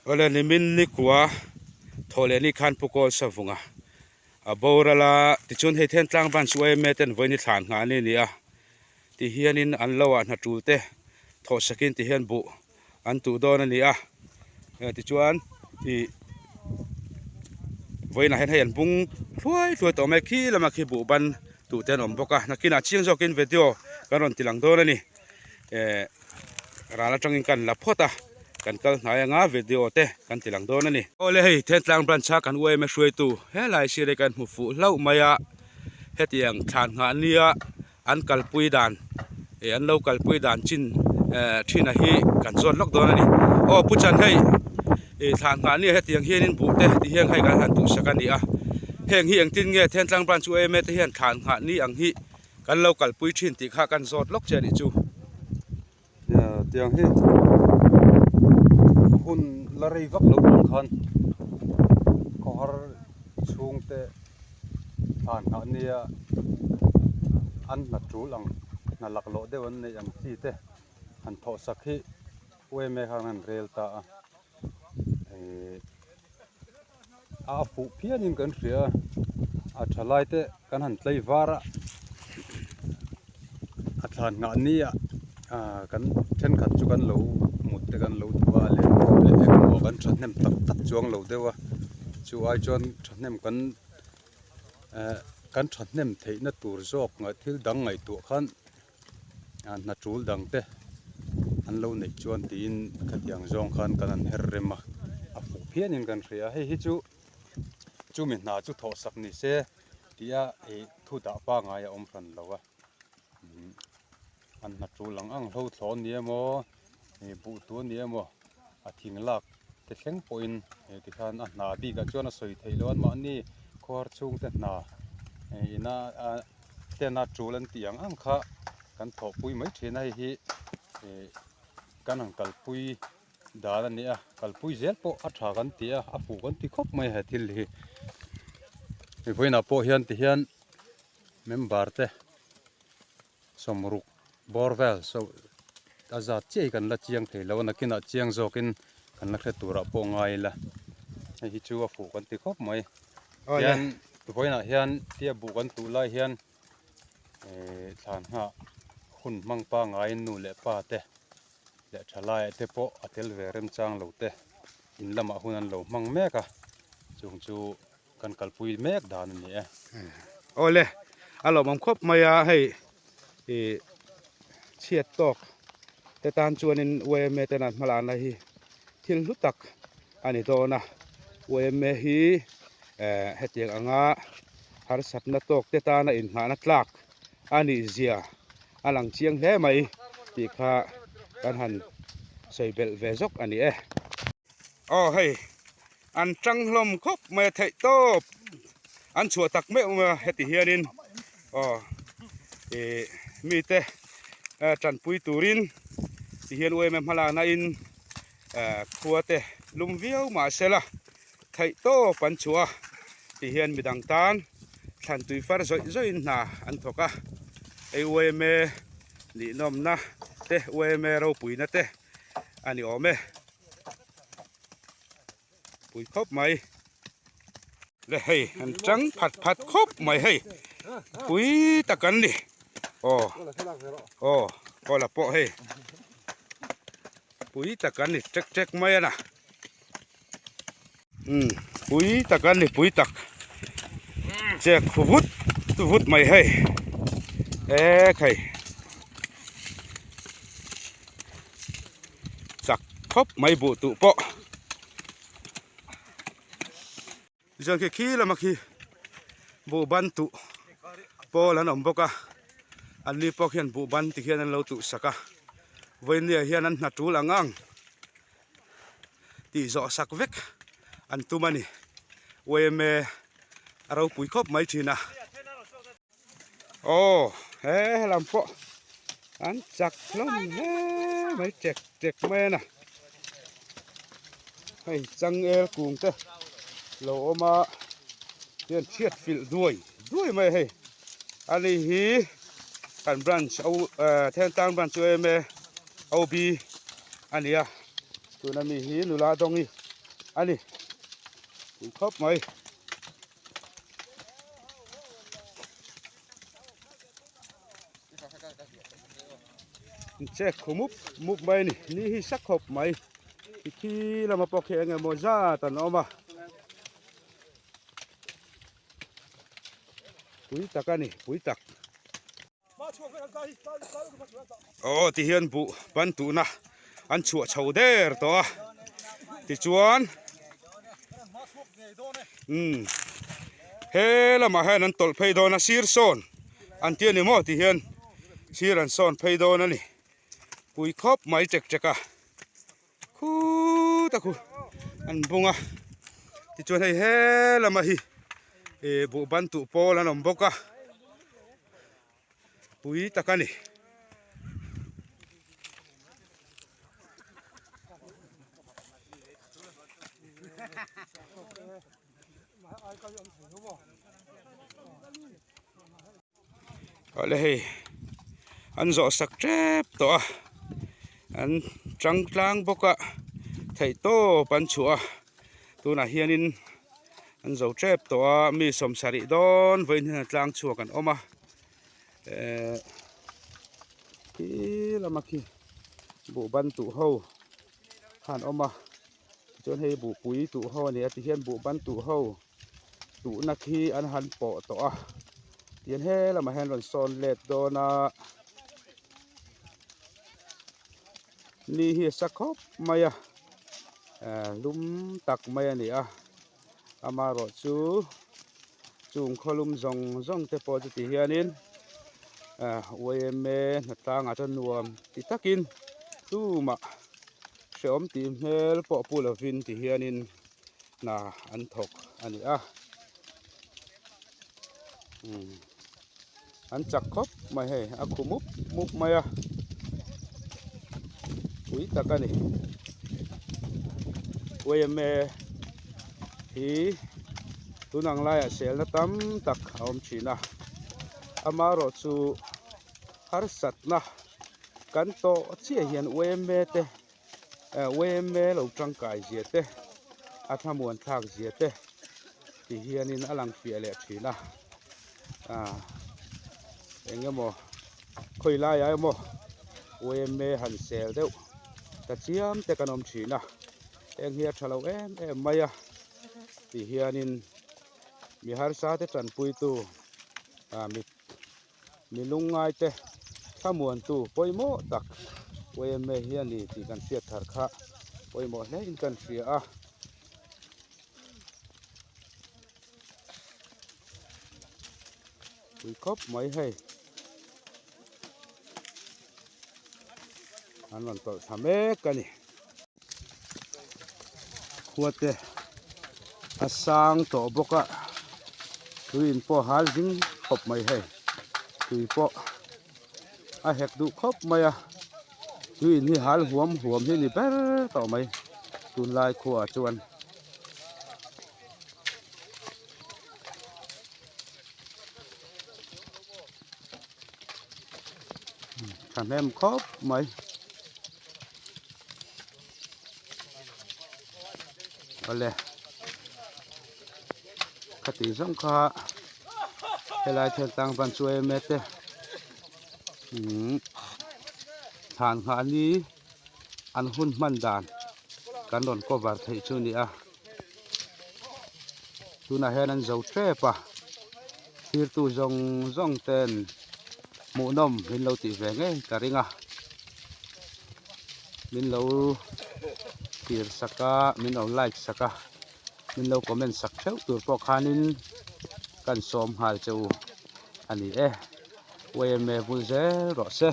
Awle nimin nikua thawh leh ni khan Pu Kawl Savunga a boral a, tichuan hei then tlang branch yma ten vawiin hi thlan nghah an ni a, ti hianin an lo ah hna tul te thawh sakin ti hian buh an tuh dawn a ni a, tichuan ih vawiinah hian hei an bung hluai hluai tawh mai khi lama khi buh ban tuh te an awm bawk a, nakinah chiang zawkin video kan rawn ti lang dawn a ni. Eh ral atangin kan la phawt a, kan kal hnai anga video te kan ti lang dawn a ni. Awle hei Thentlang branch a kan yma hruaitu helai sir hi kan hmu fuh hlauh mai a, hetiang thlan nghah nia an kalpui dan eh an lo kalpui dan chin eh thin a hi kan zawt lawk dawn a ni. Aw Pu Chan hei ih thlan nghah nia hetiang hianin buh te ti hian hei kan han duhsak a ni a, heng hi engtin nge Thentlang branch yma te hian thlan nghah ni ang hi Kan lo kalpui thin tih kha kan zawt lawk che a nih chu. Tiang hi hun la rei vak lo tang khan khawhar chhungte thlan nghah nia an hna tul ang hna laklawh deuh an neih ang chi te han thawh sak hi yma khan an rel ta a. A fuh phianin kan hria a, a tha lai te kan han tlei var a, a thlan nghah ni ah kan thenkhat chu kan lo mut te kan lo duh a, leh leh engemaw kan thahnem tak tak chuang lo deuh a, chu ai chuan thahnem kan eh kan thahnem theihna tur zawk thil dang ngaihtuah khan. Hna tul dang te an lo neih chuan tiin khatiang zawng khan kan han her rem a, a fuh phianin kan hria a, hei hi chu chumi hna chu thawh sak ni se tia ih thu dah pangai a awm hran lo a, an hna tul ang ang hlo thlawh a ni emaw ih buh tu a ni emaw a thing lak te thleng pawhin hei tikhan a hna bikah chuan a sawi theih loh a mahni khuar chhungte hna ina a. Tena tul an tih ang ang kha kan thawhpui mai thin a, hei hi ih kan han kalpui dan a ni a, kalpui zel pawh a tha kan ti a, a fuh kan ti khawp mai he thil hi. Vawiinah pawh hian tihian member te sawmruk bawr vel saw a zat chiah hi kan la chiang thei lo a, nakinah chiang zawkin kan la hre turah pawh ngai ila, hei hi chu a fuh kan ti khawp mai. Hian vawiinah hian tia buh kan tuh lai hian eh thlan nghah hun hmang pangaiin nu leh pa te leh thalaiah te pawh a tel ve remchang lo te in lamah hun an lo hmang mek a, chung chu kan kalpui mek dan a ni e. Awle a lawmawm khawp mai a hei ih chhiat tawk te tan chuanin yma ten an hmalakna hi thil hlu tak a ni dawn a, yma hi eh hetiang anga harsatna tawk te tana inngahna tlak a nih zia a lang chiang hle mai tih kha kan han sawi belh ve zawk a ni e. Aw hei an tang hlawm khawp mai a theih tawp an chhuah tak meuh mai a heti hianin aw ih mite tanpui turin tihian yma hmalakna in khua te lum viau mah sela theih tawp an chhuah a ti hian midang tan thlan tui far zawih zawih in hna an thawk a hei yma ninawmna te yma ropuina te a ni awm e pui khawp mai le hei an tang phat phat khawp mai hei pui tak an ni aw aw aw la pawh hei. Pui tak an ni tek tek mai a na umm pui tak an ni pui tak chek khu vut vut mai hei e khai chak khawp mai buh tuh pawh. Tichuan khi khi lama khi buh ban tuh pawl an awm bawk a an ni pawh khian buh ban ti khian an lo tuh sak a vawinia hian an hna tul ang ang tih zawh sak vek an tum a ni yma a ropui khawp mai thin a. Aw he helam pawh an chak hlawm hle mai tek tek mai a na hei changel kung te lo awm a hian chhiat filh duai duai mai a hei ani hi kan branch o Thentlang branch chu em e OB a ni a tuna mi hi nula dawngi. a ni pui khawp mai. Che khu mup mup mai a ni ni hi sa khawp mai khi lama pawh khi eng emaw zat an awm a pui tak a ni pui tak. Aw ti hian buh ban tuhna an chhuah chho der tawh a tichuan umm he lamah hian an tawlh phei dawn a sir sawn an ti a ni maw ti hian sir an sawn phei dawn a ni pui khawp mai ṭek ṭek a. Khuta khu an bung a tichuan hei he lama hi ih buh ban tuh pawl an awm bawk a pui tak a ni. Awle hei an zawh sak tep tawh a an chang tlang bawk a theih tawp an chhuah a tunah hianin an zo tep tawh a mi sawmsarih dawn vawiin hian a tlang chhuak an awm a ehh khi lama khi buh ban tuh ho kha an awm a tichuan hei buhpui tuh ho a ni a tihian buh ban tuh ho. Tuhna khi an han pawh tawh a tihian he lamah hian rawn sawn let dawn a ni hi a sa khawp mai a eh lum tak mai a ni a amaherawh chu chung khawlum zawng zawng te pawh chu ti hianin eh yma hnatlangah chuan nuam ti takin tumah hrehawm tih hmel pawh pu lovin ti hianin. Hna an thawk a ni a umm an chak khawp mai hei a khu mup mup mai a pui tak a ni yma hi tun ang laiah selna tam tak a awm thin a amaherawh chu harsatna kan tawh chiah hian yma te. Yma lo tangkai zia te a thlamuan thlak zia te ti hianin a lang fiah leh thin a ah eng emaw khawi laiah emaw yma han sel deuh ta chiam te kan awm thin a heng hi a tha lo em em mai a ti hianin mi harsa te tanpuitu ah mi. Mi lungngaite thlamuantu pawimawh tak yma hi a ni tih kan hriat thar kha pawimawh hle in kan hria a. Pui khawp mai hei. An rawn tawlh thla mek a ni. Khua te a sang tawh bawk a tui in pawh hal zing khawp mai hei tui pawh a hek duh khawp mai a tui in hi hal huam huam hi ni ber tawh mai tunlai khuaah chuan. Thahnem khawp mai. Awle khati zawng kha helai thentlang ban chu em te umm thlan nghah ni an hun hman dan kan rawn cover theih chu a ni a tunah hian an zo tep a thirtu zawng zawng ten hmuhnawm min lo tih ve ngei ka ring a min lo tir sak a min lo like sak a min lo comment sak theuh tur pawh khanin kan sawm nghal che u a ni e yma vul zel rawh se.